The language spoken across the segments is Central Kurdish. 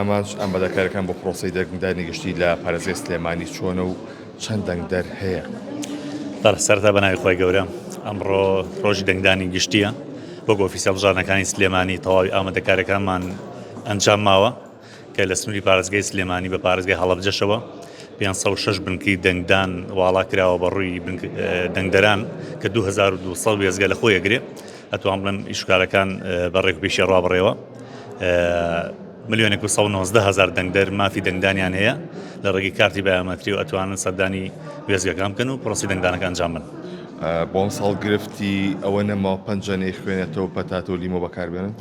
ئامانج، ئامادەکاریەکان بۆ پرۆسەی دەنگدانی گشتی لە پارێزگای سلێمانی چۆنە و چەند دەنگدەر هەیە؟ بەڵێ سەرەتا بە ناوی خوای گەورە ئەمڕۆ ڕۆژی دەنگدانی گشتیە وەک ئۆفیسی هەڵبژاردنەکانی سلێمانی تەواوی ئامادەکاریەکانمان ئەنجام ماوە کە لە سنووری پارێزگای سلێمانی بە پارێزگای هەڵەبجەشەوە 506 بنکەی دەنگدان واڵا کراوە بە ڕووی دەنگدەران کە 2200 وێزگە لە خۆی ئەگرێ ئەتوان بڵێم ئیشکارەکان بە ڕێکوپێکی ڕابڕێوە ملیۆنێک و 119 هزار دەنگدەر مافی دەنگدانیان هەیە لە ڕێگەی کارتی بایۆمەتری و ئەتوانن سەردانی وێستگەکان بکەن و پرۆسی دەنگدانەکە ئەنجام بن. بۆ ئەمساڵ گرفتی ئەوە نەماوە پەنجە نەیخوێنێتەوە پەتاتە و لیمۆ بەکاربێنن؟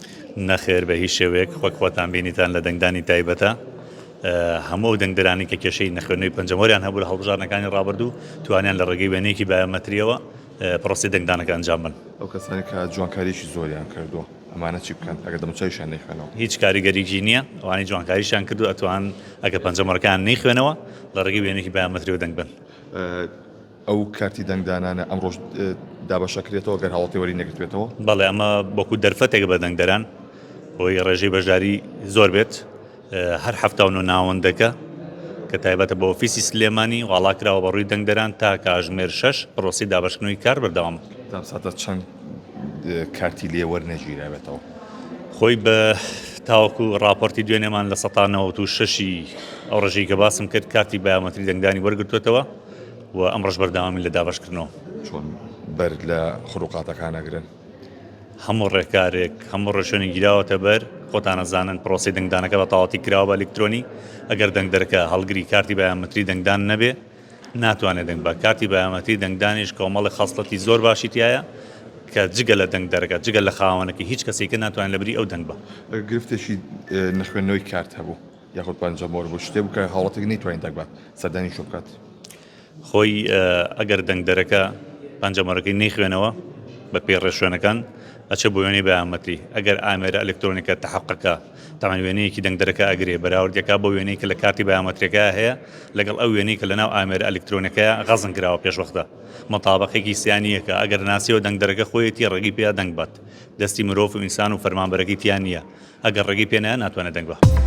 نەخێر بە هیچ شێوەیەک وەک خۆتان بینیتان لە دەنگدانی تایبەتە هەموو ئەو دەنگدەرانەی کە کێشەی نەخوێندنەوەی پەنجەمۆریان هەبوو لە هەڵبژاردنەکانی ڕابردوو توانیان لە ڕێگەی وێنەیەکی بایۆمەتریەوە پرۆسەی دەنگدانەکە ئەنجام بن. ئەو کەسانەی کە جوانکاریی زۆریان کردووە ئەمانە چی بکەن ئەگەر دەموچاویشیان نەیخوێنەوە؟ هیچ کاریگەریی نییە، ئەوانەی جوانکاریشیان کردووە ئەتوان ئەگەر پەنجەمۆرەکەیان نەیخوێنەوە لە ڕێگەی وێنەیەکی بایۆمەتریەوە دەنگ بەن. ئەو کارتی دەنگدانانە ئەمڕۆش دابەشەکرێتەوە گەر هاوڵاتی وەری نەگرتبێتەوە؟ بەڵێ ئەمە وەکو دەرفەتێکە بە دەنگدەران بۆی ڕێژەی بەشداری زۆر بێت. هەر 79 ناوەندەکە کە تایبەتە بە ئۆفیسی سلێمانی واڵا کراوە بە ڕووی دەنگدەران تا کاژمێر شەش پرۆسی دابەشکردنەوەی کار بەردەوامە. تام ساتە چەند کارتی لێ وەرنەگیرابێتەوە؟ خۆی بە تاوەکو ڕاپۆرتی دوێنێمان لە سەتا 96ی ئەو ڕێژەی کە باسم کرد کارتی بایۆمەتری دەنگدانی وەرگرتووەتەوە و ئەمڕۆش بەردەوامین لە دابەشکردنەوە. چۆن بەر لە خروقاتەکان ئەگرن؟ هەموو ڕێکارێک، هەموو ڕێوشوێنێک گیراوەتە بەر، خۆتان ئەزانن پرۆسەی دەنگدانەکە بە تەواوەتی کراوە بە ئەلیکترۆنی، ئەگەر دەنگدەرەکە هەڵگری کارتی بایۆمەتری دەنگدان نەبێ ناتوانێت دەنگ بە، کارتی بایۆمەتری دەنگدانیش کۆمەڵێک خەسڵەتی زۆر باشی تیایە کە جگە لە دەنگدەرەکە، جگە لە خاوەنەکەی هیچ کەسێکی ناتوانێت لەبری ئەو دەنگ بە. ئەگەر گرفتێکی نەخوێندنەوەی کارت هەبوو یاخود پەنجەمۆر بوو شتێ بوو کە هاوڵاتیەک نەیتوانی دەنگ بات سەردانی کوێ بکات؟ خۆی ئەگەر دەنگدەرەکە پەنجەمۆرەکەی نەیخوێنەوە بە پێی ڕێوشوێنەکان ئەچێ بۆ وێنەی بایۆمەتری ئەگەر ئامێرە ئەلکترۆنیکە تەحققەکە تاوان وێنەیەکی دەنگدەرەکە ئەگرێ بەراوردەکە بۆ وێنەی کە لە کارتی بایۆمەتریەکە هەیە لەگەڵ ئەو وێنەی کە لەناو ئامێرە ئەلکترۆنەکەیە غەزن کراوە پێشوەختە مەتابەقێکی سیانیەکە ئەگەر ناسیەوە دەنگدەرەکە خۆیەتی ڕێگەی پێیا دەنگ بات دەستی مرۆڤ و ئینسان و فەرمانبەرەکەی تیا نییە ئەگەر ڕێگەی پێ نایە ناتوانێت دەنگ بە.